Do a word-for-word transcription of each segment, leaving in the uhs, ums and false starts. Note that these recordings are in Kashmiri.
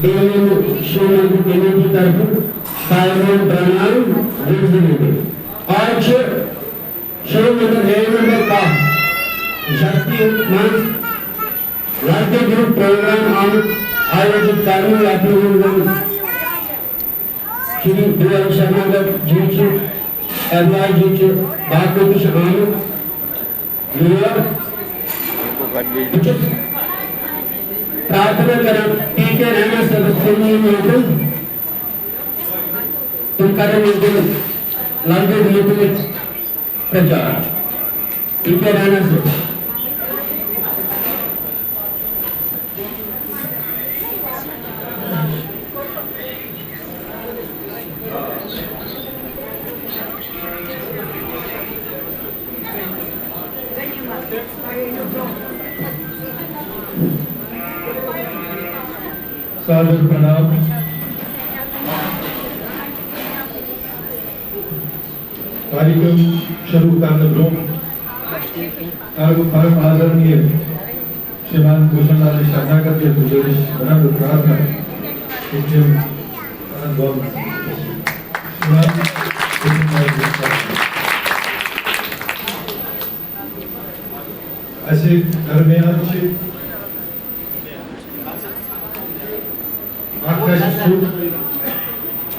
شری مندر کمیٹی طرفہٕ پہلوان پرنام ونزِ نمبر۔ آز چھِ شری مندر لین نمبر کاہ شکتی منٛز لڑکہٕ گروپ پروگرام آمُت آیوجت کرنہٕ، یتھ منٛز زن شری بی ایل شرناگت جی چھِ، ابلاش جی چھِ، باقٕے تہِ چھِ آمٕتۍ یور۔ بہٕ چھُس پرارتھنا کران پی کے رینا صٲبس، تِم یِن یوکُن، تِم کرن ییٚتہِ لنڈن مُتعلق پرچار۔ پی کے رینا صٲب۔ سادر پرنام۔ کاریکرم شروع کرنہٕ برٛونٛہہ کرٕ بہٕ پرم آدرنیہ شریمان بھوشن لال شرناگت یَس گُزٲرِش، وَنان بہٕ پرٛارتھنا کہِ تِم کرن دۄن منٹن۔ شریمان بھوشن لال شرناگت۔ اَسہِ درمیان چھِ اکھ اَسہِ سُہ،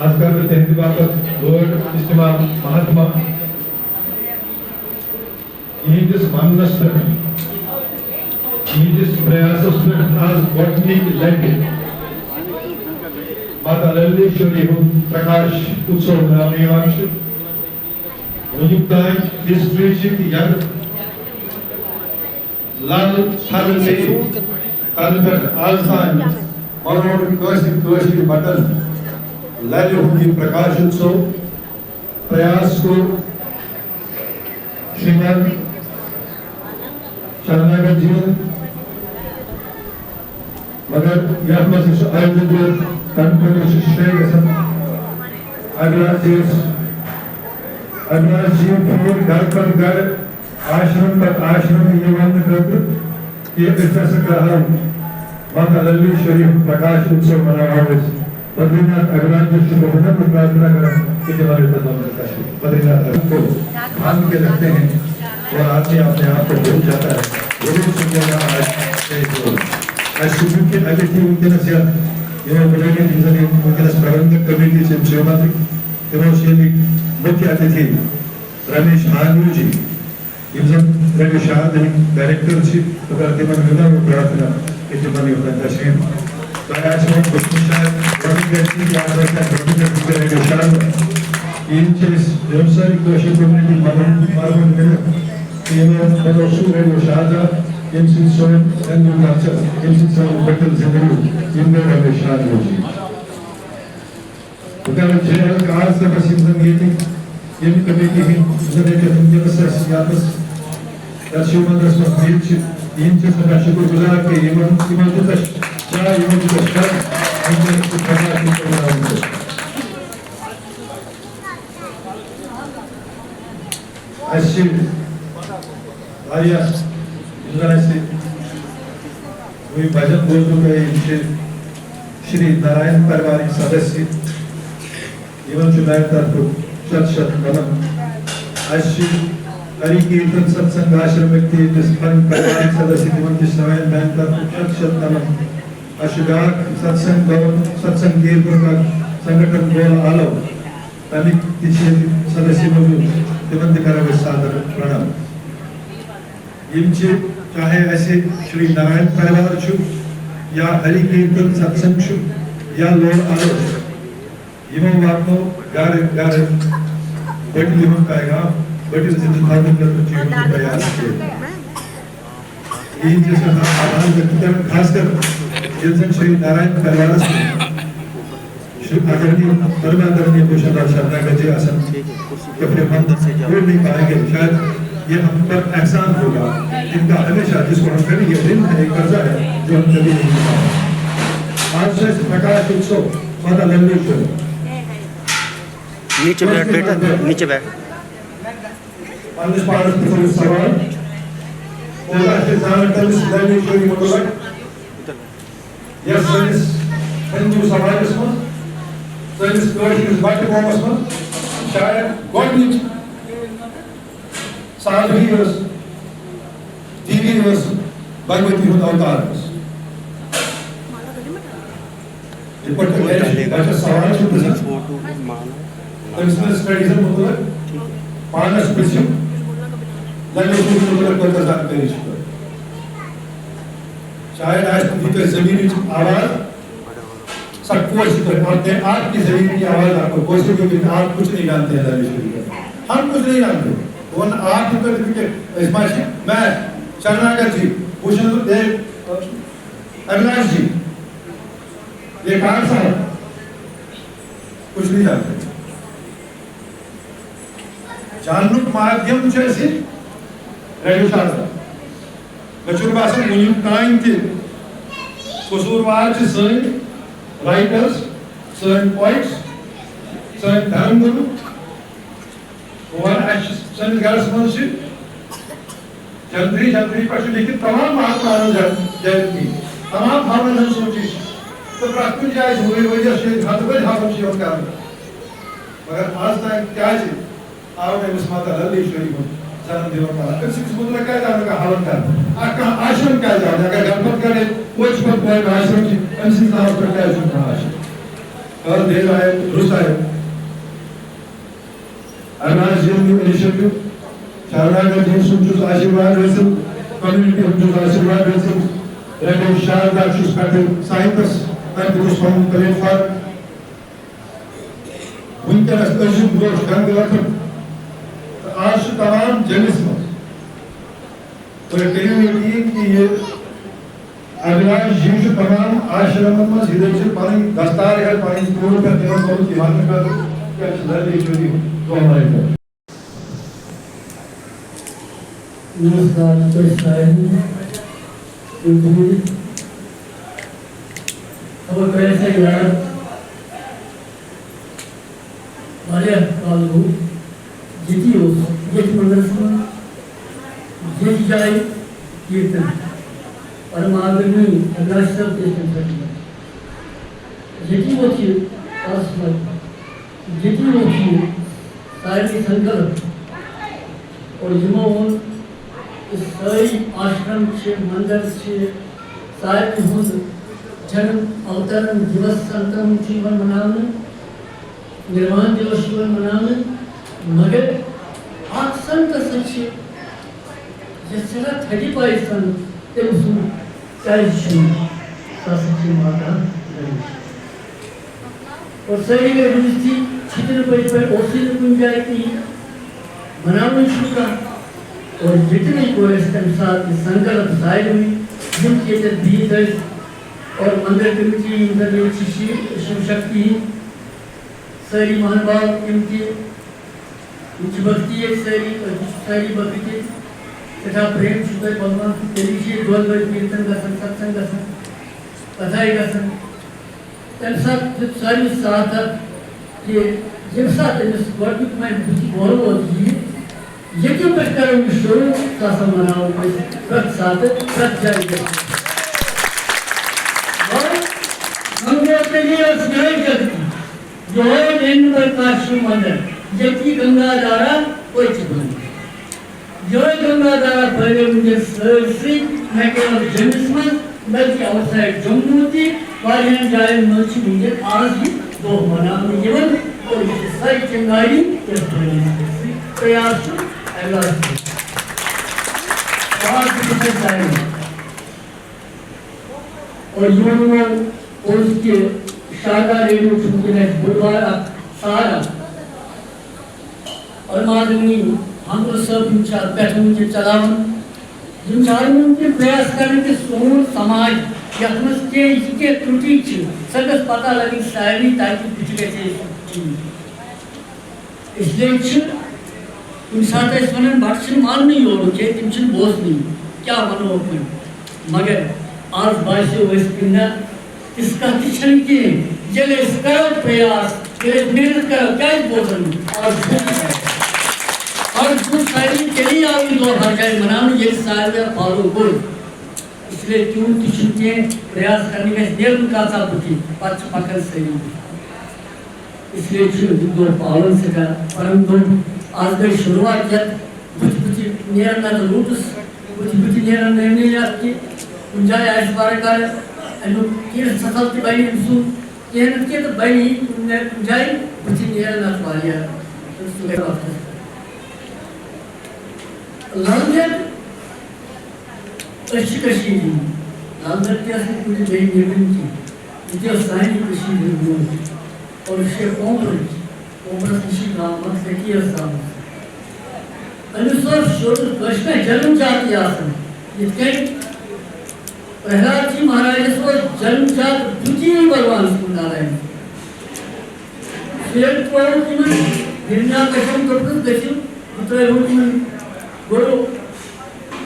اَتھ کَرٕ بہٕ تِہِنٛدِ باپتھ word استعمال، مہاتما۔ یِہِنٛدِس وننس پٮ۪ٹھ، یِہِنٛدِس پریاسس پٮ۪ٹھ آز گۄڈٕنِچ لٹہِ ماتا للی شری ہُنٛد پرکاش اتسو مناونہٕ یِوان چھُ۔ وُنیُک تام ہسٹری چھِ تہِ یتھ لل تھل سے تنہٕ پٮ۪ٹھ آز تام مروڑ کٲشِر کٲشِر بٹن للہِ ہُنٛد یہِ پرکاش اتسو پریاس کوٚر شریمان شرناگت جی یَن، مگر یَتھ منٛز یُس آیوجن کوٚر، تَمہِ خٲطرٕ چھُ شرٛے گژھان اگراتھ جی یَس۔ اگراتھ جی پھیوٗر گرٕ پتہٕ گرٕ، آشرم پتہٕ آشرم یہِ وننہٕ خٲطرٕ کہِ أسۍ ہسا کرہو ماتا للی شریف پرکاش اتسو مناوہو أسۍ۔ بدری ناتھ اگراتھ جی چھُ بہت متاثر کران کہ جناب تمام کشمیر بدری ناتھ کو بھانگ کے رکھتے ہیں اور آدمی اپنے آپ کو بھول جاتا ہے۔ ضرور سمجھے گا آج۔ اَسہِ چھُ مُکھیہ اتِتھی وٕنکیٚنَس یَتھ یِمو بُلٲومٕتۍ، یِم زَن یِم وٕنکیٚنَس پربندک کمیٹی چھِ، یِم چھِ یِوان، تِمو چھِ ییٚتِکۍ مُکھیہ اتِتھی رمیش ہانوی جی، یِم زَن رمیش شاد ہٕنٛدۍ ڈائریکٹر چھِ، بہٕ کَرٕ تِمن وِنو پرارتھنا کہِ تِمن یوٚتام تشریف۔ تۄہہِ آسہِ وۄنۍ بوٗزمُت شاید گۄڈٕنِچ لَٹہِ چھِ یہِ آسان، شاید گۄڈٕنِچ لَٹہِ چھِ رمیش شاد۔ یِم چھِ أسۍ، یِم سٲری کٲشِر کومنٹی مَرُن، مَرُن کٔرِتھ، تہٕ یِمو بَنوو سُہ رمیش شاد، ییٚمہِ سۭتۍ سون ہندو کلچر، ییٚمہِ سۭتۍ سٲنۍ بٔڈِل زِندگی، یِم گٔے رمیش شاد جی۔ بہٕ کرٕ جے ایل کاز تہٕ بس یِم زن ییٚتہِ، ییٚمہِ کمیٹی ہٕنٛدۍ، یِم زن ییٚتہِ وٕنکیٚنس اَسہِ یَتھ منٛز، یَتھ شِو مندرس منٛز بِہِتھ چھِ، یِہِنٛدۍ چھِ أسۍ سٮ۪ٹھاہ شُکر گُزار کہِ یِمن، یِمن دیُت اَسہِ جاے، یِمن دیُت اَسہِ گرٕ، وٕنکیٚنس چھِ خۄداے سُنٛد شُکر گُزار۔ اَسہِ چھِ واریاہ، یِم زَن اَسہِ وٕنۍ بھجن بوزنُک آیہِ، یِم چھِ شری ناراین پریوارٕکۍ سدسیہ، یِمن چھُ میانہِ طرفہٕ شت شت نمن۔ اَسہِ چھِ ہری کیرتن ستسنگ آشرمٕکۍ تہِ، ییٚتہِ پنٕنۍ پریوارٕکۍ سدسیہ، تِمن تہِ چھِ میانہِ، میانہِ طرفہٕ شت شت نمن۔ اَسہِ چھُ بیٛاکھ ستسنگ بھون، ستسنگ کیرتن کا سنگٹھن گول آلو۔ تَمِکۍ تہِ چھِ ییٚتہِ سدسیہ موجود، تِمن تہِ کرو أسۍ سادر پرنام۔ یِم چھِ، چاہے اَسہِ شری ناراین پریوار چھُ، یا ہری کیرتن ستسنگ چھُ، یا لوڑ آلو چھُ، یِمو واتنو گرٕ گرٕ بٔٹلہِ ہُنٛد پیغام، بٔٹِل زِندٕ تھاونہٕ خٲطرٕ چھُ یِمن تیار کٔرِتھ۔ یِہِنٛدۍ چھِ أسۍ کران آباد، خاص کر ییٚلہِ زَن شری ناراین پریوارس منٛز شری آدرنیہ، پرم آدرنیہ بھوشن لال شرناگت جی آسن، تو پھر ہم بول نہیں پائیں گے۔ شاید یہ ہم پر احسان ہوگا، ان کا ہمیشہ، جس کو ہم کبھی، یہ رن ہے، یہ قرضہ ہے، جو ہم کبھی نہیں چکا۔ آج سے پرکاش اتسو، ماتا للی شو۔ نیچے بیٹھ بیٹا، نیچے بیٹھ۔ پننِس پانس پرٛژھو سوال، کوٗتاہ چھِ زانان تٔمِس للی شو متعلق؟ یۄس سٲنِس ہندو سماجس منٛز، سٲنِس کٲشرِس بچہٕ قومس منٛز شاید گۄڈٕنِچ سادگی ٲس، دیوی ٲس، بھگوتی ہُنٛد اوتار ٲس۔ یِتھ پٲٹھۍ تۄہہِ گرِ بچس سوال چھُ پرٛژھان، تٔمۍ سٕنٛدٮ۪ن سٹڈیٖزن مُتعلق پانس پرٛژھِو، لگٲوِو مُتعلق کۭژاہ زانکٲری چھِ تۄہہِ۔ شاید آسہِ نہٕ یہِ تۄہہِ زٔمیٖنٕچ آواز، سب کچھ تو اپنے آپ کی زمین کی آواز آپ کو کیسے دے گی؟ آپ کچھ نہیں جانتے ہیں لالچ شریف کا۔ ہم کچھ نہیں جانتے۔ وہ آپ کو تو کہ اس بات میں شرناگت جی، بھوشن دے، ابلاش جی، یہ کہاں سا ہے؟ کچھ نہیں جانتے۔ جاننُک مادھیم چھُ اَسہِ ریڈیو شاہ صٲب۔ مےٚ چھُنہٕ باسان وٕنیُک تام تہِ قصوٗروار چھِ سٲنۍ رائٹرز، سٲنۍ پوئٹس، سٲنۍ دھرم گُرو۔ بہٕ وَنہٕ، اَسہِ چھِ سٲنِس گرس منٛز چھِ جنتری جنتری پٮ۪ٹھ چھُ لیکھِتھ تمام مہاتماہن ہٕنٛز جینتی، تمام بھاونن ہٕنٛز سوچی چھِ۔ تہٕ پرٛٮ۪تھ کُنہِ جایہِ چھِ ؤری ؤرۍ یَس چھِ ییٚتہِ ہَتہٕ بٔدۍ ہَفن چھِ یِوان کرنہٕ۔ مگر آز تام کیٛازِ آو نہٕ أمِس ماتا للی شریٖفُن جنم دِوان کرنہٕ؟ أمۍ سٕنٛدِس مُتعلق کیٛازِ آو نہٕ کانٛہہ ہَوان کرنہٕ؟ اَکھ کانٛہہ آشرم کیٛازِ آو نہٕ؟ اگر گرپت کرے، کوٚت چھِ پتہٕ ترٛٲوِتھ آشرم چھِ، أمۍ سٕنٛدِس ناوَس پٮ۪ٹھ کیٛازِ چھُنہٕ کانٛہہ آشرم؟ کَل دیر آیو، درٛست آیو۔ اَمہِ آیہِ زیٖنۍ یِم initiative، شرناگت جی سُنٛد چھُس آشیٖرواد حٲصِل، community ہُنٛد چھُس آشیٖرواد حٲصِل، رٔٹِو شاردا چھُس پٮ۪ٹھٕ ساہتس، تَتہِ چھُس پَنُن platform۔ وٕنکیٚنَس أزیُک دۄہ چھُ گنگہٕ وَتُن، تہٕ آز چھُ تمام جٔمِس منٛز۔ تُہۍ کٔرِو یقیٖن کہِ یہِ ابلاش جی چھُ تمام آشرمن منٛز ییٚتہِ چھِ پنٕنۍ دستار ہٮ۪تھ، پنٕنۍ ٹوٗرۍ پٮ۪تھ یِوان، تھوٚمُت یِمن پٮ۪ٹھ کیٛاہ چھُ لَلہِ لیٚچھمٕتۍ یِم دۄہ وَرٲے پٮ۪ٹھ۔ نمسکار تۄہہِ سارنٕے۔ یِم تُہٕنٛدۍ خبر کٔرِو سا یاد۔ واریاہ کال گوٚو، ییٚتی اوس، ییٚتھۍ مندرس منٛز، ییٚتھۍ جایہِ کیٖرتن، پرم آدرنی ابلاش صٲب تہِ ٲسۍ تَمہِ ساتہٕ یِوان۔ ییٚتی ووت یہِ پرس وقت، ییٚتی ووت یہِ سارنٕے سنکلپ۔ اور یِمو ووٚن، یہِ سٲری آشرم چھِ، مندر چھِ، سارنٕے ہُنٛد جنم اوترن دیوس سنتن چھُ یِوان مناونہٕ، نروان دیوس چھُ یِوان مناونہٕ، مگر اکھ سنت ہسا چھِ یہِ سٮ۪ٹھاہ تھدِ پایہِ سنت، تٔمۍ سُنٛد کیٛازِ چھُنہٕ، سُہ ہسا چھِ ماتا گنیش۔ اور سٲری گٔے رُوزتی، چھِتہٕ نہٕ پٔتۍ پٲٹھۍ اوسُے نہٕ کُنہِ جایہِ کِہیٖنۍ، بَناوُن چھُنہٕ کانٛہہ۔ اور ییٚتہِ وۄنۍ کوٚر اَسہِ تَمہِ ساتہٕ یہِ سنکلپ سارِوٕے، یِم تہِ ییٚتٮ۪تھ بِہِتھ ٲسۍ، اور مندر کمیٹی یِم زَن ییٚتہِ چھِ شِو، شِو شکتی ہِنٛدۍ سٲری مہان باب، یِم تہِ یِم چھِ بھکتی ییٚتہِ سٲری، أسۍ چھِ سٲری بھکتی۔ سٮ۪ٹھاہ پرٛیم چھُ تۄہہِ پَنُن، تیٚلی چھِ ییٚتہِ دۄن دۄن کیٖرتن گژھان، ستسنگ گژھان، کتھایہِ گژھان۔ تَمہِ ساتہٕ دیُت ساروی ساتھ اَتھ کہِ ییٚمہِ ساتہٕ أمِس گۄڈٕنیُک وۄنۍ بُتھِ بولہٕ ووت یِیہِ، ییٚتہِ پٮ۪ٹھ کَرو یہِ شروٗع، سُہ ہسا مَناوو أسۍ پرٛٮ۪تھ ساتہٕ، پرٛٮ۪تھ جایہِ پٮ۪ٹھ۔ اور گنگوتری ٲس یِہوٚے جگتی، یِہوٚے رینوَر کاشی مندر، ییٚتی گنگا دھارا پٔچ بنٛد۔ یِہوٚے گنگا دھارا پھٔہلیو وٕنکیٚس سٲرسٕے، نہ کیول جوٚمِس منٛز، بلکہِ آوٹ سایڈ جموں تہِ۔ واریاہن جاین منٛز چھُ وٕنکیٚن آز یہِ دۄہ مناونہٕ یِوان اور یہِ چھِ سۄے چنگاری یۄس پھٔہلیمٕژ چھِ۔ تۄہہِ آز چھُ اعلان کوٚرمُت۔ آز چھُ تۄہہِ سارنٕے۔ اور یِمن ووٚن پوٚز کہِ شاردا ریڈیو چھُ وٕنکیٚن اَسہِ بوٚڑ بار اکھ سہارا۔ اور مادنی ہمدل صٲب، یِم چھِ اَتھ پٮ۪ٹھ وٕنکیٚن چلاوان۔ یِم چھِ ہر مُمکِن پرٛیاس کران کہِ سون سماج یَتھ منٛز کینٛہہ یہِ کینٛہہ ترُٹی چھِ، سۄ گٔژھ پتہ لگٕنۍ سارنٕے تاکہِ بہٕ تہِ گژھِ ہے سُہ ٹھیٖک۔ اس لیے چھِ کُنہِ ساتہٕ أسۍ وَنان، بَٹہٕ چھِنہٕ ماننٕے یورُک کینٛہہ، تِم چھِنہٕ بوزنٕے، کیٛاہ وَنہوکھ وۄنۍ؟ مگر آز باسیو اَسہِ کہِ نہ، تِژھ کَتھ تہِ چھَنہٕ کِہیٖنۍ۔ ییٚلہِ أسۍ کَرو پرٛیاس، ییٚلہِ أسۍ محنت کَرو، کیٛازِ بوزن نہٕ؟ آز چھُ آز چھُ سارنٕے تیٚلی آو یہِ دۄہ ہر جایہِ مَناونہٕ، ییٚلہِ سارنٕے اَتھ فالو کوٚر۔ اس لیے تِہُنٛد تہِ چھُنہٕ کینٛہہ، پریاس کرنہِ گژھِ نیرُن کانٛژھا بُتھِ، پتہٕ چھِ پکان سٲری۔ اس لیے چھُ یہِ دۄہ پالُن سٮ۪ٹھاہ پرم دۄہ۔ آز گٔے شروٗعات یتھ بُتھِ بُتھِ نیرن نتہٕ روٗٹٕس، بُتھِ بُتھِ نیرن نہٕ اَمہِ یتھ کہِ کُنہِ جایہِ آسہِ ورقہٕ امیُک کینٛہہ سفل تہِ بنہِ أمۍ سُنٛد، کینٛہہ نتہٕ کینٛہہ تہٕ بنہِ یی کُنہِ نہ کُنہِ جایہِ بُتھِ نیرن اتھ واریاہ۔ تہٕ سُہ گٔے وقتس پٮ۪ٹھ۔ لل دٮ۪د، أسۍ چھِ کٔشیٖرِ ہِنٛدۍ۔ لل دٮ۪د تہِ ٲس نہٕ کُنہِ بیٚیہِ نیٚبرِم کینٛہہ۔ یہِ تہِ ٲس سانہِ کٔشیٖرِ ہٕنٛز موج۔ اور یہِ چھِ اومرٕچ، اومرَس نِش چھِ گامَس تٔتی ٲس زامٕژ۔ أمِس اوس شُر کٲشرِ جنم جاتی آسان۔ یِتھ کٔنۍ پرہلاد جی مہاراجس اوس جنم جات بُدھی بھگوانس کُن نارائن۔ سُہ ییٚلہِ ترٛووُکھ یِمن ہرنیاکشن، دوٚپُکھ، "گٔژھِو، بہٕ ترٛٲوہو یِمن گُرو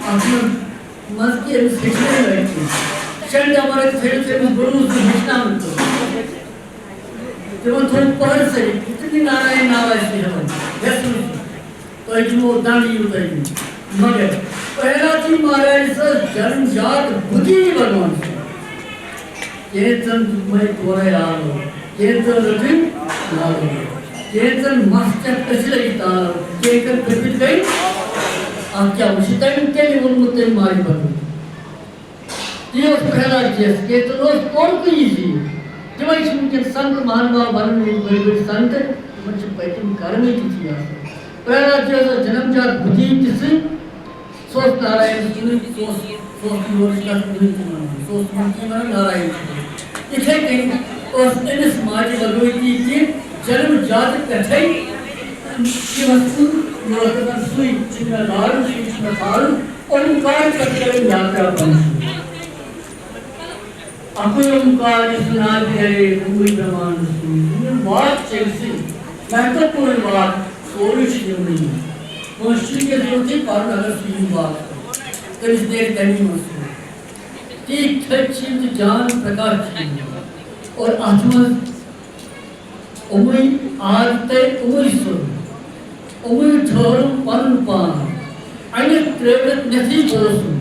اَتھ منٛز، منٛز کہِ أمِس ہیٚچھنٲوِو اَتہِ کینٛہہ۔ شٮ۪ن ڈبن اَتہِ تھٲوِو تُہۍ أمِس گُروٗ سُنٛد ہیٚچھناونہٕ خٲطرٕ۔" تِمن تھوٚو پہر سٲری، یُتھ نہٕ نارائن ناو آسہِ ہٮ۪وان، یژھُن چھُ۔ تۄہہِ دِمو دنٛڈ، یِیِو تۄہہِ دِنہٕ۔ مگر پہلا تھی مہاراج سٕنٛز جنم جات بُدھی بھگوان سٕنٛز۔ کینٛژن دیُتمَے تورَے آلو، کینٛژن رٔٹٕنۍ آلو، کینٛژن مَس چٮ۪تھ أسۍ لٔگۍ تالو، کینٛژن پھٔٹۍ گٔے۔ اَتھ کیٛاہ وٕچھِ تٔمۍ تیٚلہِ ووٚنمُت تٔمۍ ماجہِ پَتہٕ۔ یہِ اوس پرہلاد جِیَس، کینٛژن اوس پوٚرمُتٕے یہِ زِ تِمَے چھِ وٕنکٮ۪ن سنت مہانما بَنَن وٲلۍ بٔڑۍ بٔڑۍ سنت، تِمَن چھِ پٔتِم کرمٕے تِتھی آسان۔ پرہلاد جِیَس ٲس جنم جات بُدھی تِژھٕے، سُہ اوس نارائن سُنٛدُے، سُہ اوس، سُہ اوس نہٕ یورٕچ کَتھ کٕہٕنۍ تہِ وَنان، سُہ اوس وٕنکٮ۪ن وَنان نارائن سُنٛدُے۔ یِتھَے کٔنۍ اوس أمِس ماجہِ بھگوتی تہِ جنم جات پٮ۪ٹھَے شِوَس کُن، یہِ اوس دَپان، "سُے چھُ مےٚ لارُن، سُے چھُ مےٚ پالُن"، اومکار پٮ۪ٹھ کٔرٕن یاترا پنٕنۍ۔ اَکُے اومکار یُس ناوِ گرے، اُموٕے برٛہمانٛڈ سُنٛد۔ یِم واک چھِ أمۍ سٕنٛدۍ، مہتوپوٗرن واک، سورُے چھُ یِمنٕے۔ کٲنٛسہِ چھُنہٕ کینٛہہ ضروٗرتٕے پَرُن، اگر سُہ یِم واک کرِ۔ تٔمِس نیرِ تَمی منٛز سورُے۔ تی تھٔدۍ چھِ یِم تہٕ جان پرکاش چھِ یِم۔ اور اَتھ منٛز یِموٕے عادتَے، یِموٕے سُر، یِموٕے ٹھٔہرُن پَنُن پان، اَنِتھ ترٛٲوِتھ نٮ۪تھٕے اوسُم،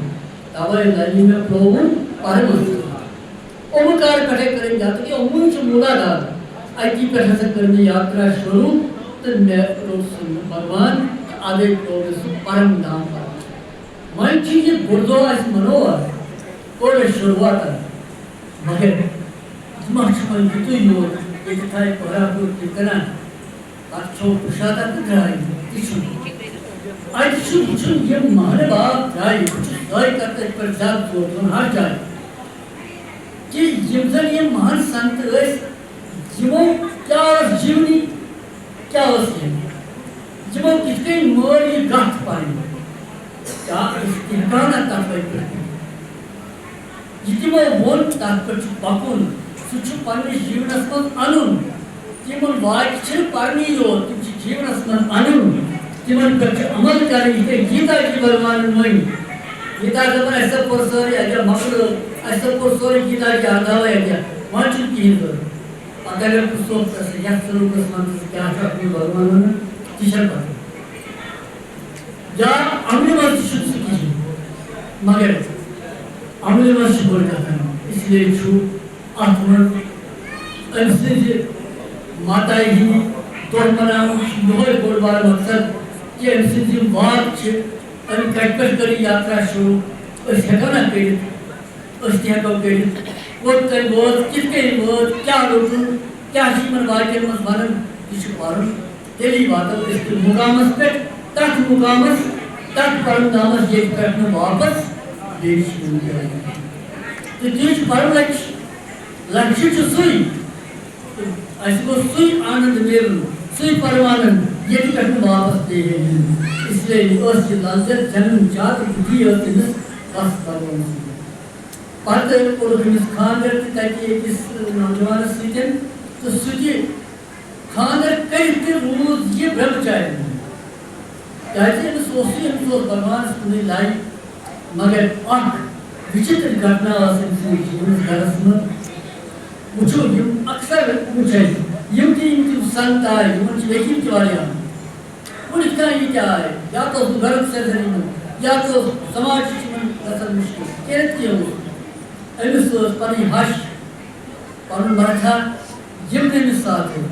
تَوَے لَلہِ مےٚ پرٛووُم پَرمَس۔ اومکار پٮ۪ٹھَے کٔرٕم یاترا، یِموٕے چھُ موٗلادھار۔ اَتی پٮ۪ٹھ ہسا کٔر مےٚ یاترا شروٗع تہٕ مےٚ روٚٹ سُہ بھگوان، تہٕ اَدَے پرٛوو مےٚ سُہ پَرم دھام پَرم۔ وۄنۍ چھُ یہِ بوٚڑ دۄہ اَسہِ منووان، کوٚر اَسہِ شروٗعات۔ مگر یہِ ما چھُ وۄنۍ یُتُے یوت، ییٚتہِ تھایہِ پہرا پوٗر تہِ کٕنان، پتہٕ کھیوٚو پرشادا تہٕ درٛاے، تہِ چھُنہٕ۔ اَتہِ چھُ وٕچھُن یِم مہنہٕ باب درٛاے، بہٕ چھُس دۄیہِ کَتھٕ أتھۍ پٮ۪ٹھ زیادٕ زور دِوان ہر جایہِ، کہِ یِم زَن یِم مہان سنت ٲسۍ، یِمو کیٛاہ ٲس جیٖونی، کیٛاہ اوس یہِ؟ یِمو کِتھ کٔنۍ مٲر یہِ گَتھ پَنٕنۍ؟ کیٛاہ أسۍ تہِ ہٮ۪کہو نہ تَتھ وَتہِ پٮ۪ٹھ پٔکِتھ؟ یہِ تِمو ووٚن، تَتھ پٮ۪ٹھ چھُ پَکُن۔ سُہ چھُ پنٛنِس جیٖونَس منٛز اَنُن۔ تِمَن واقعہٕ چھِنہٕ پَرنی یوت، تِم چھِ جیٖونَس منٛز اَنُن۔ تِمَن پٮ۪ٹھ چھُ عمل کَرٕنۍ، یِتھ کٔنۍ گیٖتا جی بھگوانَن ؤنۍ۔ گیٖتا دَپان، "اَسہِ ہسا پوٚر سٲرٕے، اَتہِ مۄکلٲو، اَسہِ ہسا پوٚر سورُے گیٖتا جی ہَتاوَے اَتہِ، وۄنۍ چھُنہٕ کِہیٖنۍ ضوٚرَتھ۔" پتہٕ اگر پرٛژھوکھ تَس، یَتھ سلوٗکَس منٛز ژٕ کیٛاہ چھُ اَتھ منٛز بھگوان وَنان، تہِ چھَنہٕ پَتہ۔ یا عملہِ منٛز تہِ چھُنہٕ سُہ کِہیٖنۍ۔ مگر عملہِ منٛز چھِ بٔڑ کَتھ اَنٕنۍ۔ اس لیے چھُ اَتھ منٛز أمۍ سٕنٛزِ ماتایہِ ہِنٛدِ دۄہ مَناونُک چھُ یِہوٚے بوٚڑ بار مقصد کہِ أمۍ سٕنٛز یِم واک چھِ، أمۍ کَتہِ پٮ۪ٹھ کٔر یہِ یاترا شروٗع، أسۍ ہٮ۪کو نہ کٔرِتھ۔ أسۍ تہِ ہٮ۪کو کٔرِتھ۔ کوٚت تام وٲژ، کِتھ کٔنۍ وٲژ، کیٛاہ روٚٹُن، کیٛاہ چھِ یِمَن واقعن منٛز وَنان، یہِ چھُ پَرُن۔ تیٚلی واتو أسۍ تہِ مُقامَس پٮ۪ٹھ، تَتھ مُقامَس، تَتھ پَرن دامَس، ییٚتہِ پٮ۪ٹھ نہٕ واپَس بیٚیہِ چھُ یُن کِہیٖنۍ۔ تہٕ تی چھُ پَرُن لَکچہِ۔ لَکچہِ چھُ سُے۔ تہٕ اَسہِ گوٚژھ سُے آنند میلُن، سُے پَرمانند، ییٚتہِ پٮ۪ٹھ نہٕ واپَس پیٚیہِ ہے یُن۔ اس لیے ٲس یہِ لل دٮ۪د جنم جات بُدھی ٲس تٔمِس بَس بھگوانَس منٛز۔ پتہٕ کوٚرُکھ أمِس خانٛدر تہِ تَتی أکِس نوجوانَس سۭتۍ، تہٕ سُہ تہِ خانٛدر کٔرِتھ تہِ روٗد یہِ برٛہمچاری۔ کیٛازِ أمِس اوسُے، أمِس اوس بھگوانَس کُنُے لَے۔ مگر اَکھ وِچِتر گھٹنا ٲس أمۍ سٕنٛدِس جیٖونَس گَرَس منٛز۔ وٕچھو، یِم اکثر وٕچھ اَسہِ، یِم تہِ، یِم تہِ سنت آے، یِمَن چھِ یقیٖن تہِ واریاہ۔ وۄنۍ یِتھ کٔنۍ یہِ تہِ آے، یا تہِ اوس نہٕ گرُک سیزر یِمن، یا تہِ اوس سماجس یِمن گژھان مُشکِل، کینٛہہ نتہٕ کینٛہہ اوس۔ أمِس ٲس پنٕنۍ ہش، پنُن مرتھا، یِم تٔمِس ساتھ ٲسۍ۔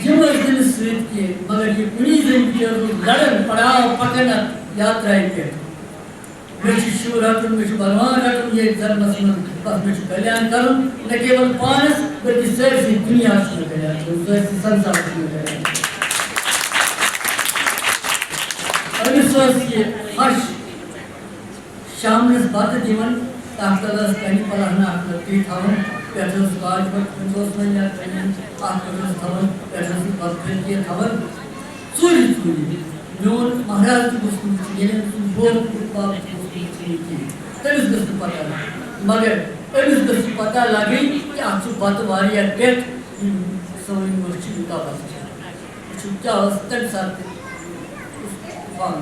یِم ٲسۍ نہٕ أمِس سۭتۍ کینٛہہ، مگر یہِ کُنی زٔنۍ بِچٲر اوس لڑان، پڑاو پکان اتھ یاترایہِ پٮ۪ٹھ۔ مےٚ چھُ شِو رَٹُن، مےٚ چھُ بھگوان رَٹُن ییٚتہِ دھرمَس منٛز، بَس مےٚ چھُ کلیان کَرُن، نہ کیول پانَس، بلکہِ سٲرسٕے دُنیاہَس چھُ مےٚ کلیان کَرُن، سٲرسٕے سنسارَس چھُ مےٚ کلیان کَرُن۔ أمِس ٲس یہِ ہَش، شامنَس بَتہٕ دِوان، تَتھ تَل ٲس کَنہِ پَلہٕ ہنا اَکھ لٔکٕر تھاوان، پٮ۪ٹھٕ ٲس کاج بَتہٕ، کُنہِ اوس وۄنۍ یا کَنہِ اَکھ پٮ۪ٹھ ٲس تھاوان، پٮ۪ٹھٕ ٲسٕس بَتہٕ پھٔلۍ کینٛہہ تھاوان، ژوٗرِ ژوٗرِ۔ میون مہراز تہِ گوٚژھ نہٕ وٕچھُن، ییٚلہِ أمۍ سُنٛد بوب تہٕ باب تہِ گوٚژھ نہٕ وٕچھُن یہِ کِہیٖنۍ۔ تٔمِس گٔژھ نہٕ پَتہ لَگٕنۍ۔ مگر أمِس گٔژھ یہِ پَتہ لَگٕنۍ کہِ اَتھ چھُ بَتہٕ واریاہ پٮ۪ٹھ، یِم سٲنۍ مٔژھ چھِ یوٗتاہ بَتہٕ کھٮ۪وان۔ وٕچھِو کیٛاہ ٲس تَمہِ ساتہٕ تہِ پانہٕ۔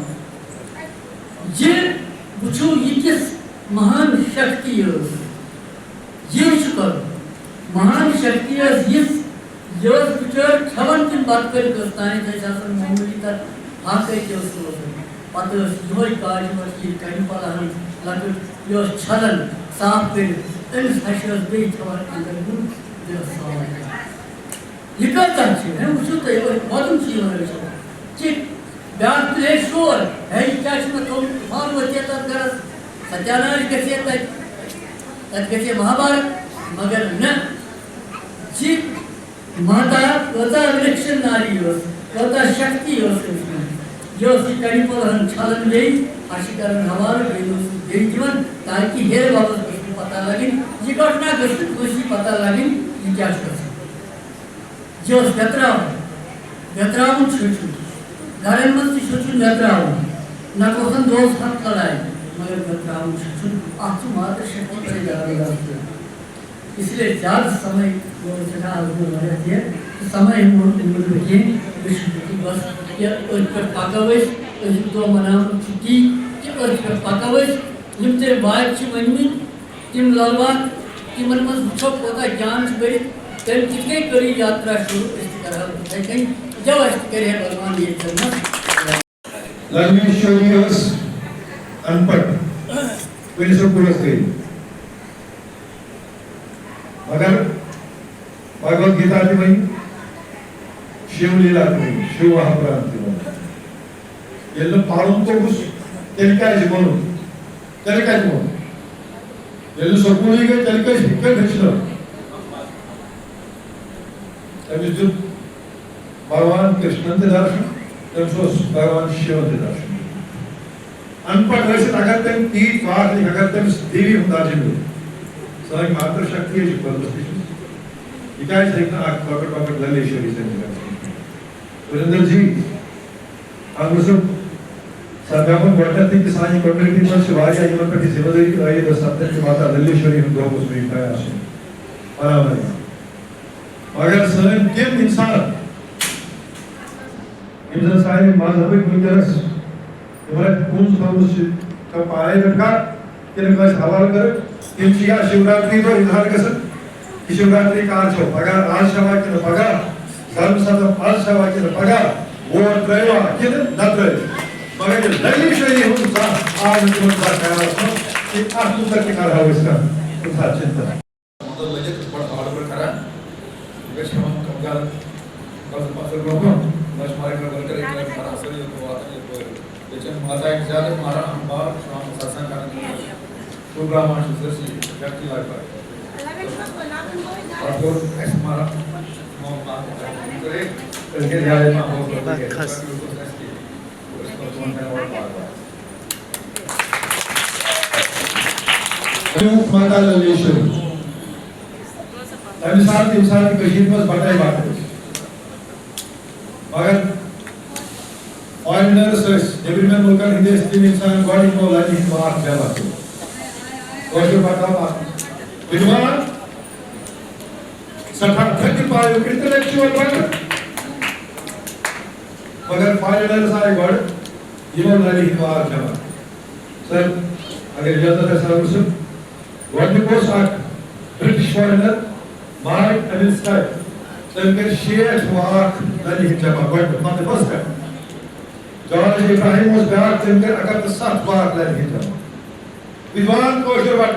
یہِ وٕچھِو، یہِ کِژھ مہان شکتی ٲس۔ یہِ چھُ کرُن۔ مہان شکتی ٲس یِژھ، یہِ ٲس بِچٲر کھٮ۪وان تِم بَتہٕ کٔرِتھ ٲس تانۍ، تَتہِ آسان معموٗلی تَتھ پھاکَے تہِ ٲس روزان۔ پَتہٕ ٲس یِہوٚے کاجہِ مَژ یہِ کَنہِ پَلہٕ ہن لۄکٕٹ، یہِ ٲس چھَلان صاف کٔرِتھ۔ أمِس ہَشہِ ٲس بیٚیہِ کھٮ۪وان اَندَر کُن، بیٚیہِ ٲس صاف کَران۔ یہِ کۭژاہ چھِ؟ ہے، وٕچھِو تُہۍ، یِہوٚے وَدُن چھُ یِوان أچھَن۔ چِک، بیٛاکھ تُلہِ ہے شور، ہے، یہِ کیٛاہ چھُ مےٚ تھوٚومُت طوفان وٲتِتھ تَتھ گَرَس؟ ستیاناش گژھِ ہے تَتہِ، تَتہِ گژھِ ہے مہابھارت، مگر نہ۔ یہِ ماتا کۭژاہ وِلَکشَن ناری ٲس، کۭژاہ شکتی ٲس أمِس منٛز۔ یہِ اوس یہِ کَنہِ پھوٚل ہن چھَلان بیٚیہِ، ہَشہِ کَران حوالہٕ، بیٚیہِ اوس یہِ بیٚیہِ دِوان، تاکہِ ہیرِ بَبَس گٔژھ نہٕ پَتہ لَگٕنۍ، یہِ گۄٹھ نہ گٔژھ نہٕ کٲنٛسی پَتہ لَگٕنۍ، یہِ کیٛاہ چھُ گژھان۔ یہِ اوس ویتراوُن۔ ویتراوُن چھُ ہیوٚچھُن۔ گرن منٛز تہِ چھُ ہیوٚچھُن ویتراوُن۔ نتہٕ وۄتھن دۄہس ہتھ لڑایہِ، مگر ویتراوُن چھُ ہیوٚچھُن۔ اتھ چھُ ماتر شکتی پٮ۪ٹھ زیادٕ اثر۔ اس لیے زیادٕ سمے گوٚو أسۍ ہٮ۪کان از برونٛہہ واریاہ تہِ، تہٕ سمے ہٮ۪مہٕ نہٕ بہٕ کینٛہہ، مےٚ چھُ یُتُے بس کہِ أتھۍ پٮ۪ٹھ پکو أسۍ، أزیُک دۄہ مناوُن چھُ تی کہِ أتھۍ پٮ۪ٹھ پکو أسۍ۔ یِم تٔمۍ وادٕ چھِ ؤنۍمٕتۍ، تِم للوَکھ، تِمن منٛز وٕچھو کوتاہ گیان چھُ بٔرِتھ، تٔمۍ کِتھ کٔنۍ کٔر یہِ یاترا شروٗع، أسۍ تہِ کرہو تِتھَے کٔنۍ، جو اَسہِ تہِ کرِ ہے بھگوان ییٚتہِ جنت۔ للویشوری ٲس ان پڑھ، کُنہِ سکوٗلس گٔے، مگر بھگوت گیتا تہِ ؤنۍ، شیو لیلا تہِ ؤنۍ، شیو مہاپران تہِ ؤنۍ۔ ییٚلہِ نہٕ پَرُن توٚگُس، تیٚلہِ کیٛازِ ووٚنُن؟ تیٚلہِ کَتہِ ووٚن؟ ییٚلہِ نہٕ سکوٗلٕے گٔے، تیٚلہِ کٔژ، کٔمۍ ہیٚچھنٲو؟ تٔمِس دیُت بھگوان کرشنن تہِ درشن، تٔمِس اوس بھگوان شِون تہِ درشن۔ ان پڑھ ٲسِتھ اگر تٔمۍ تیٖتۍ پاٹھ لیکھۍ، اگر تٔمِس دیوی ہُنٛد درجن دیُت، سٲنۍ ماتر شکتی چھِ بدبختی چھِ۔ یہِ کیٛازِ ہیٚکہِ نہٕ اکھ لۄکٕٹ مۄکٕٹ للیشوری زٔمیٖن آسٕنۍ؟ ورندر جی، اَتھ منٛز چھُ سر، مےٚ ووٚن گۄڈٕنیتھٕے کہِ سانہِ community منٛز چھِ واریاہ یِمن پٮ۪ٹھ یہِ ذمہٕ دٲری عٲید ٲس سپدان کہِ ماتا للیشوری ہُنٛد دۄہ گوٚژھ وٕنیُک تام آسُن مناونہٕ یِوان۔ مگر سٲنۍ تِم اِنسان، یِم زَن سانہِ مذہبٕکۍ وٕنکیٚنَس یِمن اَتہِ کُنٛز تھٲومٕژ چھِ، چھا پانے پٮ۪ٹھ کانٛہہ کِنہٕ کٲنٛسہِ حوالہٕ کٔرٕکھ؟ تِم چھِ یا شِوراتری دۄہ اِظہار گژھان، یہِ شِوراتری کر چھو؟ پگاہ، آز چھوا کِنہٕ پگاہ؟ زرم ستم آز چھوا کِنہٕ پگاہ؟ ووٹ ترٲیوا کِنہٕ نہ ترٲیِو؟ مگر یہِ لگی شٲعری ہُنٛد زانٛہہ آو نہٕ تِمن زانٛہہ خیالس منٛز کہِ اتھ مُتعلق تہِ کرہاو أسۍ کانٛہہ کُنہِ ساتہٕ چِنتن۔ مطلب لٔگِتھ بڑٕ hard work کران۔ مےٚ چھِ ہٮ۪وان کم کران، بس پتہٕ برونٛہہ کُن، مےٚ چھِ مارکیٹ ورکر ییٚتہِ کران سٲری یوٚت واتان یَپٲرۍ۔ ییٚتہِ چھِ ماتا ہٕنٛدۍ زیادٕ ماران اخبار، چھُ آمُت ستسنگ کرنہٕ خٲطرٕ۔ پروگرام چھُ سٲرسٕے شکتی لگ بگ۔ پتہٕ کوٚر اَسہِ ماران، أسۍ گٔے زیادٕ پہم بہت۔ ماتا للیشوری۔ تَمہِ ساتہٕ، ییٚمہِ ساتہٕ کٔشیٖرِ منٛز بَٹَے بَٹہٕ ٲسۍ۔ مگر foreigners ٲسۍ، نیٚبرِمٮ۪ن مُلکَن ہٕنٛدۍ ٲسۍ تِم اِنسان گۄڈٕ یِمو لَبہِ ہٕنٛدۍ واکھ جمع کٔرِتھ۔ کٲشُر پَتہٕ آو اَتھ وِدوان، سٮ۪ٹھاہ تھٔدِ پایُک intellectual بَٹہٕ۔ مگر foreigners آیہِ گۄڈٕ، یِمو لَبہِ ہٕنٛدۍ واکھ جمع۔ سر، اگر اجازت آسہِ، سر وٕچھِو۔ گۄڈٕنیُک اوس اکھ British foreigner، مارک ایمل سٹاک۔ تٔمۍ کٔرۍ شیٹھ واکھ لَبہِ ہٕنٛدۍ جمع گۄڈٕنیُک، پتہٕ first time۔ جارج ابراہیم اوس بیٛاکھ، تٔمۍ کٔرۍ اَکَتھ تہٕ ستھ واکھ لَبہِ ہٕنٛدۍ جمع۔ ودوان کٲشُر بٹ،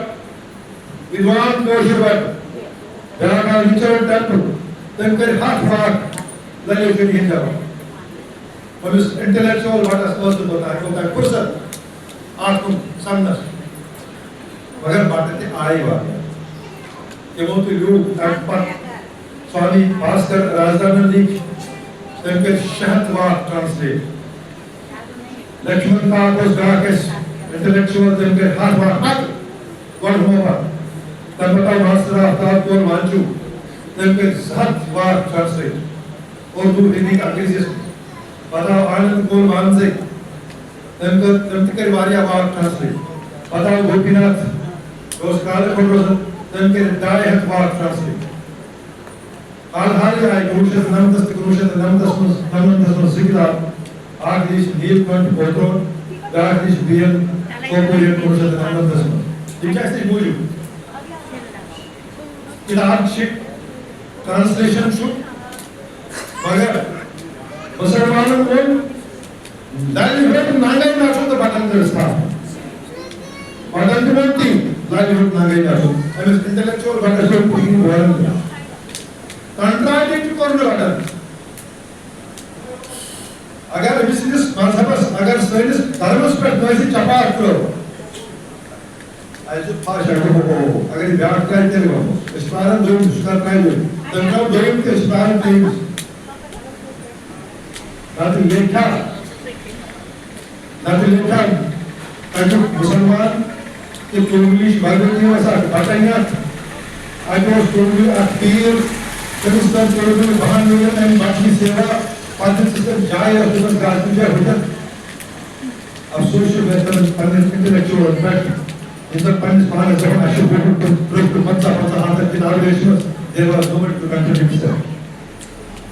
ودوان کٲشُر بٹ، بیٛاکھ آو رچرڈ ٹیمپل، تٔمۍ کٔرۍ ہتھ واکھ للیشوری ہٕنٛدۍ جواب۔ أمِس انٹلیکچوئل بٹس ٲس نہٕ توٚتام، توٚتام فرصت اتھ کُن سمنس۔ مگر بٹہٕ تہِ آیہِ واریاہ۔ تِمو تہِ لیوٗکھ تمہِ پتہٕ سوامی بھاسکر رازدانن لیکھۍ، تٔمۍ کٔرۍ شےٚ ہتھ واکھ ٹرانسلیٹ۔ لکشمن کاک اوس بیٛاکھ اَسہِ انٹلیکچوئل، تٔمۍ کٔرۍ ہتھ واکھ پتہٕ گۄڈٕ ہُمو پتہٕ۔ تَمہِ پتہٕ آو ماسٹر آفتاب کول وانچو، تٔمۍ کٔرۍ زٕ ہتھ واکھ ٹرانسلیٹ اردو، ہندی، انگریزیَس منٛز۔ پتہٕ آو آنند کول وانزے، تٔمۍ کٔر، تٔمۍ تہِ کٔرۍ واریاہ واکھ ٹرانسلیٹ۔ پتہٕ آو گوپی ناتھ، سُہ اوس کرٛالہٕ کھۄڈ روزان، تٔمۍ کٔرۍ ڈاے ہتھ واکھ ٹرانسلیٹ۔ حال حالٕے آیہِ کُنوُہ شیٚتھ نَمتَس تہٕ کُنوُہ شیٚتھ نَمتَس منٛز، نَمنَمتَس منٛز زٕ کِتاب، اکھ لیٖچھ نیٖل کنٹھ پوترون، بیٛاکھ لیٖچھ بی ایل سوپورِیَن کُنوُہ شیٚتھ تہٕ نَمنَمتَس منٛز۔ یِم چھِ اَسہِ نِش موٗجوٗد۔ کِتاب چھِ، ٹرانسلیشن چھُ، مگر مُسلمانن ووٚن، لَلہِ ہُنٛد ننگے نَژُن تہٕ بٹن کٔرِس پَتھ۔ بٹن تہِ ووٚن تی، لَلہِ ہُنٛد ننگے نَژُن۔ أمِس انٹلیکچوئل بٹس چھُ پُشکِنۍ بورن تہِ۔ کنٹراڈکٹ کوٚر نہٕ بٹن۔ اگر أمِس سٕنٛدِس مذہبس، اگر سٲنِس دھرمس پٮ۪ٹھ کٲنٛسہِ چپاتھ ترٲو، اَسہِ دیُت پھش، اَسہِ دوٚپ، "اوہو، اگر یہِ بیٛاکھ ترٛایہِ، تیٚلہِ وَنو۔ أسۍ چھِ پران دوٚیِم، سُہ کر ترٛایہِ دوٚیِم۔ تٔمۍ ترٛٲو دوٚیِم تہِ، أسۍ چھِ پران ترٛیٚیِمِس۔" نتہٕ لیکھا، نتہٕ لیکھا، تَتیُک مُسلمان تہٕ تُلمُلِچ بدبختی ٲس اکھ بٹن یتھ۔ اَتہِ اوس تُلمُلہِ اکھ پیٖر، تٔمِس کٔر تُلمُلہِ بہن ؤرِین اَمہِ بٹنہِ سیوا، پتہٕ دِژٕس تٔمۍ جاے، ٲس تٔمِس گاسہٕ جاے ہُتٮ۪تھ۔ افسوس چھُ مےٚ پننٮ۪ن، پننٮ۪ن انٹلیکچوئلن پٮ۪ٹھ، یِم زن پننِس پانس دپان، "اَسہِ چھِ وُہ، ترٕٛہ، پنٛژاہ، پنٛژاہ ہتھ کِتابہٕ لیچھمٕژ، there was nobody to contradict them."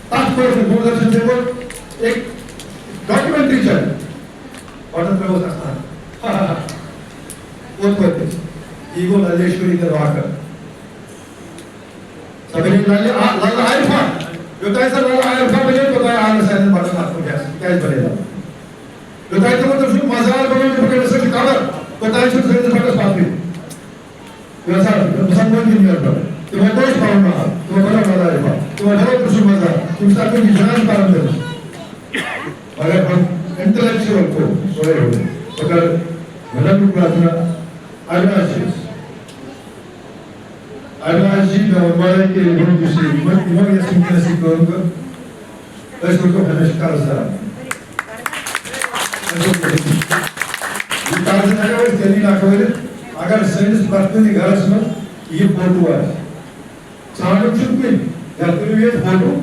تتھ کوٚر نہٕ دوٗردرشن تہِ کوٚر أکۍ ڈاکیومنٹری چینل، بٹن ترٛووُس اَستان۔ کوٚت وٲتۍ أسۍ؟ یی گوٚو للیشوری تہٕ واکر۔ سۄ بنے للہِ آ-، للہٕ عارفہ۔ یوٚتام سۄ للہٕ عارفہ بنے، توٚتام آو نہٕ سانٮ۪ن بٹن اَتھ کُن ہٮ۪س۔ کیٛازِ بنے للہٕ؟ یوٚتام تِمو تٔمۍ سُنٛد مزار بنوو، تِمو کٔرۍ سۄ چھِ قبر، توٚتام چھُنہٕ سٲنِس بٹس پتھٕے۔ یۄس حظ مُسلمان دِنۍ یۄس بٹس۔ تِمو کوٚر اَسہِ پنُن ناو، تِمو بنوو للہٕ عارفہ، تِمو بنوو تٔمۍ سُنٛد مزار، تِم چھِ تَتھ کُن جنازٕ پران تٔمِس۔ مگر ہم انٹلیکچوئل کو سوئے ہوئے۔ مگر مدن پرارتھنا اگناش جی۔ اگناش جی، مےٚ ووٚن گۄڈَے کہِ یِمَن یُس یہِ، یِمَن، یِمَن یۄس وٕنکیٚنَس یہِ کٲم کٔر، أسۍ روٗدو ہمیشہِ قرض دار۔ أسۍ روٗدو، یہِ قرض ہٮ۪کو أسۍ تیٚلی نہ کھٲلِتھ، اگر سٲنِس پرٛٮ۪تھ کُنہِ گرَس منٛز یہِ فوٹو آسہِ۔ ژھانٛڈُن چھُنہٕ کُنہِ۔ یَتھ کٔرِو ییٚتہِ فوٹو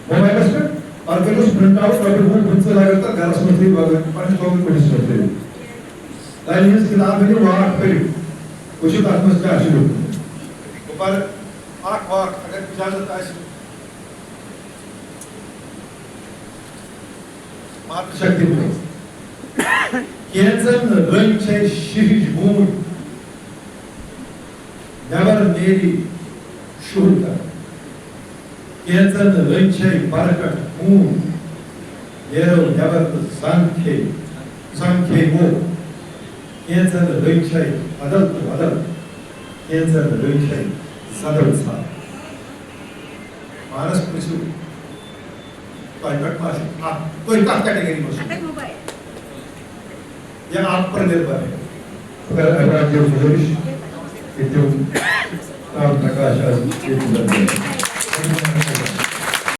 موبایلَس پٮ۪ٹھ، پَتہٕ کٔرِوس پرنٹ آوُٹ، رۄپیہِ وُہ پٕنٛژٕہ لَگَن تَتھ گَرَس منٛز تھٲیِو، بَغٲر پَنٕنِس کۄنٛگہٕ کُٹھِس منٛز تھٲیِو۔ دَنہِ ہِنٛز کِتاب ہیٚکِو واکھ پٔرِتھ، وٕچھِو تَتھ منٛز کیٛاہ چھُ لیوٗکھمُت۔ بہٕ پَرٕ اَکھ واکھ، اگر اِجازت آسہِ۔ ماتہٕ شکتی پٲٹھۍ۔ کینٛژن رٔنۍ چھے شِہِج موٗنۍ، نٮ۪بر نیری شُہُل کر۔ کینٛژن رٔنۍ چھے برٕ پٮ۪ٹھ ہوٗن، نیرو نٮ۪بر تہٕ زنگ کھے، زنگ کھے مو۔ کینٛژن رٔنۍ چھے بدل تہٕ بدل، کینٛژن رٔنۍ چھے زدل ژھر۔ پانس پرژھِو، تۄہہِ پٮ۪ٹھ ما آسہِ اکھ، تُہۍ کتھ کیٹگری منٛز چھِو؟ یا آپ پر نربھر ہے۔ اگر اگر آپ کی گزارش کہ تم رام پرکاش آج کے گزر گئے۔